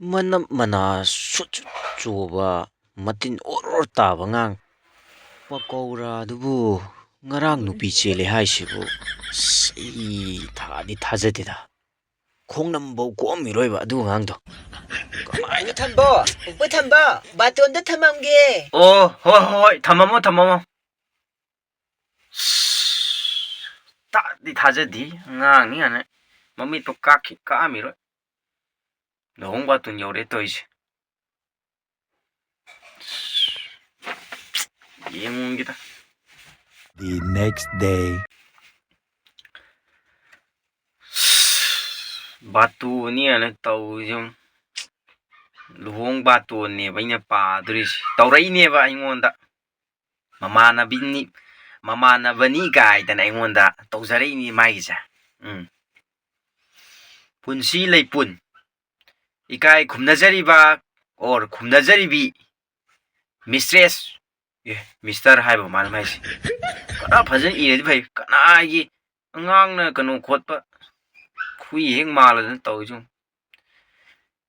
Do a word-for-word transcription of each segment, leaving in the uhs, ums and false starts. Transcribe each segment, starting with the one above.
ꯃꯅꯞ ꯃꯅꯥ ꯁꯨꯠ ꯁꯨꯠ ꯆꯨꯕ, ꯃꯇꯤꯟ or or ꯇꯥꯕ ꯑꯉꯥꯡ ꯄꯀꯧꯔꯥꯗꯨꯕꯨ ꯉꯔꯥꯡ ꯅꯨꯄꯤ ꯆꯦꯜꯂꯦ ꯍꯥꯏꯁꯤꯕꯨ? ꯑꯁ, ꯑꯩ ꯊꯥꯗꯤ ꯊꯥꯖꯗꯦꯗ꯫ ꯈꯣꯡꯅꯝꯐꯧ ꯀꯣꯛꯑꯝꯃꯤꯔꯣꯏꯕ ꯑꯗꯨ ꯑꯉꯥꯡꯗꯣ꯫ ꯀꯃꯥꯏꯅ ꯊꯝꯕꯣ? ꯎꯄꯨ ꯊꯝꯕꯣ? ꯕꯥꯇꯣꯟꯗ ꯊꯝꯃꯝꯒꯦ꯫ ꯑꯣ, ꯍꯣꯏ, ꯍꯣꯏ, ꯍꯣꯏ, ꯊꯝꯃꯝꯃꯣ, ꯊꯝꯃꯝꯃꯣ꯫ ꯑꯁ, ꯊꯥꯗꯤ ꯊꯥꯖꯗꯦ, ꯑꯉꯥꯡꯅꯤ ꯀꯥꯏꯅ꯫ ꯃꯃꯤꯠꯇꯣ ꯀꯥꯛꯈꯤ ꯀꯥꯛꯑꯝꯃꯤꯔꯣꯏ꯫ ꯂꯨꯍꯣꯡ ꯕꯥꯇꯣꯟ ꯌꯧꯔꯦ ꯇꯧꯔꯤꯁꯦ꯫ ꯌꯦꯡꯉꯨꯒꯤꯗ꯫ The next day. ꯕꯥꯇꯣꯟꯅꯤ ꯍꯥꯏꯅ ꯇꯧꯔꯤꯁꯦ ꯌꯦꯡꯉꯨ꯫ ꯂꯨꯍꯣꯡ ꯕꯥꯇꯣꯟꯅꯦꯕ ꯑꯩꯅ ꯄꯥꯗꯣꯔꯤꯁꯦ꯫ ꯇꯧꯔꯛꯏꯅꯦꯕ ꯑꯩꯉꯣꯟꯗ꯫ ꯃꯃꯥꯟꯅꯕꯤꯅꯤ, ꯃꯃꯥꯟꯅꯕꯅꯤ ꯀꯥꯏꯗꯅ ꯑꯩꯉꯣꯟꯗ ꯇꯧꯖꯔꯛꯏꯅꯤ ꯃꯥꯒꯤꯁꯦ꯫ ꯎꯝ꯫ ꯄꯨꯟꯁꯤ ꯂꯩꯄꯨꯟ꯫ ꯏꯀꯥꯏ ꯈꯨꯝꯅꯖꯔꯤꯕ ꯑꯣꯔ ꯈꯨꯝꯅꯖꯔꯤꯕꯤ ꯃꯤꯁꯇ꯭ꯔꯦꯁ, ꯑꯦ, ꯃꯤꯁꯇꯔ ꯍꯥꯏꯕ ꯃꯥꯅ ꯍꯥꯏꯁꯦ꯫ ꯈꯔ ꯐꯖꯅ ꯏꯔꯗꯤ ꯐꯩ꯫ ꯀꯅꯥꯒꯤ ꯑꯉꯥꯡꯅ ꯀꯩꯅꯣ ꯈꯣꯠꯄ, ꯈꯨꯏ ꯍꯦꯛ ꯃꯥꯜꯂꯗꯅ ꯇꯧꯔꯤꯁꯤ꯫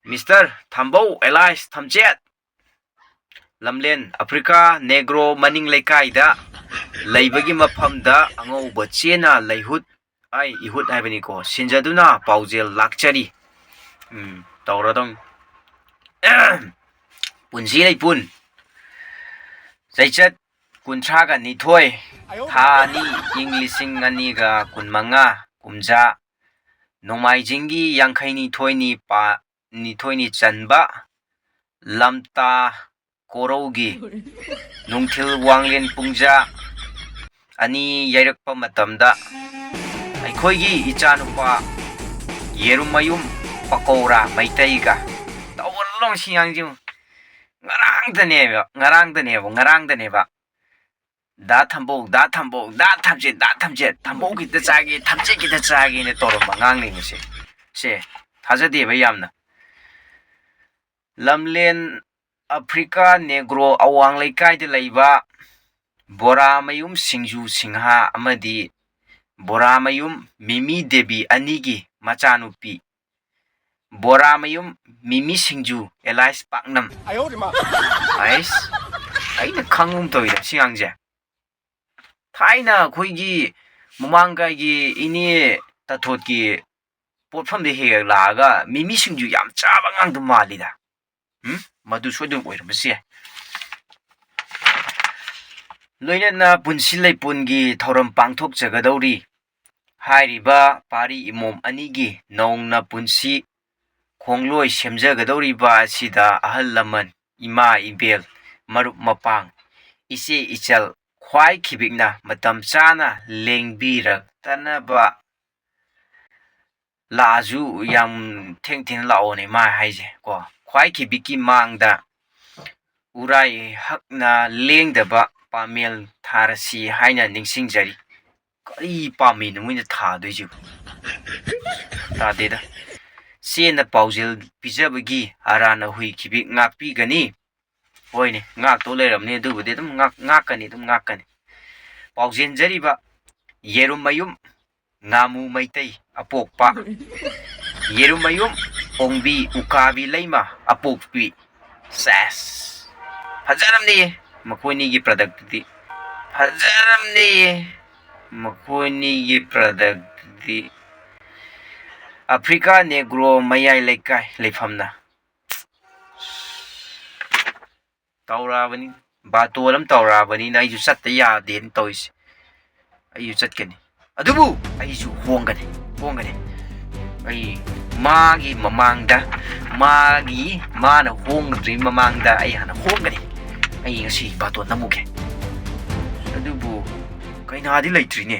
ꯃꯤꯁꯇꯔ ꯊꯝꯕꯧ ꯑꯦꯂꯥꯏꯁ ꯊꯝꯆꯦꯠ, ꯂꯝꯂꯦꯟ ꯑꯐ꯭ꯔꯤꯀꯥ ꯅꯦꯒ꯭ꯔꯣ ꯃꯅꯤꯡ ꯂꯩꯀꯥꯏꯗ ꯂꯩꯕꯒꯤ ꯃꯐꯝꯗ ꯑꯉꯧꯕ ꯆꯦꯅ ꯂꯩꯍꯨꯠ, ꯑꯩ ꯏꯍꯨꯠ ꯍꯥꯏꯕꯅꯤꯀꯣ, ꯁꯤꯟꯖꯗꯨꯅ ꯄꯥꯎꯖꯦꯜ ꯂꯥꯛꯆꯔꯤ꯫ ꯎꯝ, ꯇꯧꯔꯗꯧꯅꯤ꯫ ꯄꯨꯟꯁꯤ ꯂꯩꯄꯨꯟ꯫ ꯆꯩꯆꯠ ꯀꯨꯟꯊ꯭ꯔꯥꯒ ꯅꯤꯊꯣꯏ, ꯊꯥ ꯑꯅꯤ, ꯏꯪ ꯂꯤꯁꯤꯡ ꯑꯅꯤꯒ ꯀꯨꯟꯃꯉꯥ, ꯀꯨꯝꯖꯥ, ꯅꯣꯡꯃꯥꯏꯖꯤꯡꯒꯤ ꯌꯥꯡꯈꯩꯅꯤꯊꯣꯏꯅꯤ ꯄꯥ-, ꯅꯤꯊꯣꯏꯅꯤ ꯆꯟꯕ, ꯂꯝꯇꯥ ꯀꯣꯔꯧꯒꯤ ꯅꯨꯡꯊꯤꯜ ꯋꯥꯡꯂꯦꯟ ꯄꯨꯡꯖꯥ ꯑꯅꯤ ꯌꯩꯔꯛꯄ ꯃꯇꯝꯗ ꯑꯩꯈꯣꯏꯒꯤ ꯏꯆꯥꯅꯨꯄꯥ ꯌꯦꯔꯨꯝꯃꯌꯨꯝ ꯄꯀꯧꯔꯥ ꯃꯩꯇꯩꯒ ꯇꯧꯔ ꯂꯣꯡꯁꯤ ꯌꯥꯡꯖꯤꯡ ꯉꯔꯥꯡꯗꯅꯦꯕ, ꯉꯔꯥꯡꯗꯅꯦꯕ, ꯉꯔꯥꯡꯗꯅꯦꯕ꯫ "ꯗꯥ ꯊꯝꯕꯧ, ꯗꯥ ꯊꯝꯕꯧ, ꯗꯥ ꯊꯝꯆꯦꯠ, ꯗꯥ ꯊꯝꯆꯦꯠ, ꯊꯝꯕꯧ ꯈꯤꯇ ꯆꯥꯒꯦ, ꯊꯝꯆꯦꯠ ꯈꯤꯇ ꯆꯥꯒꯦꯅ" ꯇꯧꯔꯝꯕ ꯑꯉꯥꯡꯅꯦꯕꯁꯦ꯫ ꯁꯦ, ꯊꯥꯖꯗꯦꯕ ꯌꯥꯝꯅ꯫ ꯂꯝꯂꯦꯟ ꯑꯐ꯭ꯔꯤꯀꯥ ꯅꯦꯒ꯭ꯔꯣ ꯑꯋꯥꯡ ꯂꯩꯀꯥꯏꯗ ꯂꯩꯕ ꯕꯣꯔꯥꯃꯌꯨꯝ ꯁꯤꯡꯖꯨ ꯁꯤꯡꯍꯥ ꯑꯃꯗꯤ ꯕꯣꯔꯥꯃꯌꯨꯝ ꯃꯤꯃꯤ ꯗꯦꯕꯤ ꯑꯅꯤꯒꯤ ꯃꯆꯥꯅꯨꯄꯤ ꯕꯣꯔꯥꯃꯌꯨꯝ, ꯃꯤꯃꯤ ꯁꯤꯡꯖꯨ, ꯑꯦꯂꯥꯏꯁ ꯄꯥꯛꯅꯝ꯫ ꯑꯩꯁ, ꯑꯩꯅ ꯈꯪꯒꯨꯝ ꯇꯧꯋꯤꯗ ꯁꯤ ꯑꯉꯥꯡꯁꯦ꯫ ꯊꯥꯏꯅ ꯑꯩꯈꯣꯏꯒꯤ ꯃꯃꯥꯡꯒꯥꯏꯒꯤ ꯏꯅꯦ ꯇꯥꯊꯣꯠꯀꯤ ꯄꯣꯠꯐꯝꯗ ꯍꯦꯛ ꯍꯦꯛ ꯂꯥꯛꯑꯒ ꯃꯤꯃꯤ ꯁꯤꯡꯖꯨ ꯌꯥꯝ ꯆꯥꯕ ꯑꯉꯥꯡꯗꯣ ꯃꯥꯜꯂꯤꯗ꯫ ꯎꯝ? ꯃꯗꯨ ꯁꯣꯏꯗꯅ ꯑꯣꯏꯔꯝꯕꯁꯨ ꯌꯥꯏ꯫ ꯂꯣꯏꯅꯅ ꯄꯨꯟꯁꯤ ꯂꯩꯄꯨꯟꯒꯤ ꯊꯧꯔꯝ ꯄꯥꯡꯊꯣꯛꯆꯒꯗꯧꯔꯤ꯫ ꯍꯥꯏꯔꯤꯕ ꯄꯥꯔꯤ ꯏꯃꯣꯝ ꯑꯅꯤꯒꯤ ꯅꯧꯅ ꯄꯨꯟꯁꯤ ꯈꯣꯡꯂꯣꯏ ꯁꯦꯝꯖꯒꯗꯧꯔꯤꯕ ꯑꯁꯤꯗ ꯑꯍꯜ ꯂꯃꯟ, ꯏꯃꯥ ꯏꯕꯦꯜ, ꯃꯔꯨꯞ ꯃꯄꯥꯡ, ꯏꯆꯦ ꯏꯆꯜ, ꯈ꯭ꯋꯥꯏ ꯈꯤꯕꯤꯛꯅ ꯃꯇꯝ ꯆꯥꯅ ꯂꯦꯡꯕꯤꯔꯛꯇꯅꯕ ꯂꯥꯛꯑꯁꯨ ꯌꯥꯝ ꯊꯦꯡ ꯊꯦꯡꯅ ꯂꯥꯛꯑꯣꯅꯦ ꯃꯥ ꯍꯥꯏꯁꯦ ꯀꯣ꯫ ꯈ꯭ꯋꯥꯏ ꯈꯤꯕꯤꯛꯀꯤ ꯃꯥꯡꯗ ꯎꯔꯥꯏ ꯍꯛꯅ ꯂꯦꯡꯗꯕ ꯄꯥꯃꯦꯜ ꯊꯥꯔꯁꯤ ꯍꯥꯏꯅ ꯅꯤꯡꯁꯤꯡꯖꯔꯤ꯫ ꯀꯔꯤ ꯄꯥꯝꯃꯤꯅꯣ ꯃꯣꯏꯅ ꯊꯥꯗꯣꯏꯁꯤꯕꯨ? ꯇꯥꯗꯦꯗ꯫ ꯆꯦꯅ ꯄꯥꯎꯖꯦꯜ ꯄꯤꯖꯕꯒꯤ ꯑꯔꯥꯟꯅ ꯍꯨꯏ ꯈꯤꯕꯤꯛ ꯉꯥꯛꯄꯤꯒꯅꯤ꯫ ꯍꯣꯏꯅꯦ, ꯉꯥꯛꯇꯧ ꯂꯩꯔꯝꯅꯤ, ꯑꯗꯨꯕꯨꯗꯤ ꯑꯗꯨꯝ ꯉꯥꯛ-, ꯉꯥꯛꯀꯅꯤ, ꯑꯗꯨꯝ ꯉꯥꯛꯀꯅꯤ꯫ ꯄꯥꯎꯖꯦꯟꯖꯔꯤꯕ ꯌꯦꯔꯨꯝꯃꯌꯨꯝ ꯉꯥꯃꯨ ꯃꯩꯇꯩ ꯑꯄꯣꯛꯄ, ꯌꯦꯔꯨꯝꯃꯌꯨꯝ ꯑꯣꯡꯕꯤ ꯎꯀꯥꯕꯤ ꯂꯩꯃ ꯑꯄꯣꯛꯄꯤ꯫ ꯁꯦꯁ! ꯐꯖꯔꯝꯅꯤꯌꯦ ꯃꯈꯣꯏꯅꯤꯒꯤ ꯄ꯭ꯔꯗꯛꯇꯨꯗꯤ꯫ ꯐꯖꯔꯝꯅꯤꯌꯦ ꯃꯈꯣꯏꯅꯤꯒꯤ ꯄ꯭ꯔꯗꯛꯇꯨꯗꯤ꯫ ꯑꯐ꯭ꯔꯤꯀꯥ ꯅꯦꯒ꯭ꯔꯣ ꯃꯌꯥꯏ ꯂꯩꯀꯥꯏ ꯂꯩꯐꯝꯅ꯫ ꯇꯧꯔꯛꯑꯕꯅꯤ, ꯕꯥꯇꯣꯜ ꯑꯃ ꯇꯧꯔꯛꯑꯕꯅꯤꯅ ꯑꯩꯁꯨ ꯆꯠꯇ ꯌꯥꯗꯦꯅ ꯇꯧꯔꯤꯁꯦ꯫ ꯑꯩꯁꯨ ꯆꯠꯀꯅꯤ, ꯑꯗꯨꯕꯨ ꯑꯩꯁꯨ ꯍꯣꯡꯒꯅꯤ, ꯍꯣꯡꯒꯅꯤ꯫ ꯑꯩ ꯃꯥꯒꯤ ꯃꯃꯥꯡꯗ, ꯃꯥꯒꯤ, ꯃꯥꯅ ꯍꯣꯡꯗ꯭ꯔꯤ ꯃꯃꯥꯡꯗ ꯑꯩ ꯍꯥꯟꯅ ꯍꯣꯡꯒꯅꯤ꯫ ꯑꯩ ꯉꯁꯤ ꯕꯥꯇꯣꯟ ꯅꯝꯃꯨꯒꯦ꯫ ꯑꯗꯨꯕꯨ ꯀꯩꯅꯥꯗꯤ ꯂꯩꯇ꯭ꯔꯤꯅꯦ꯫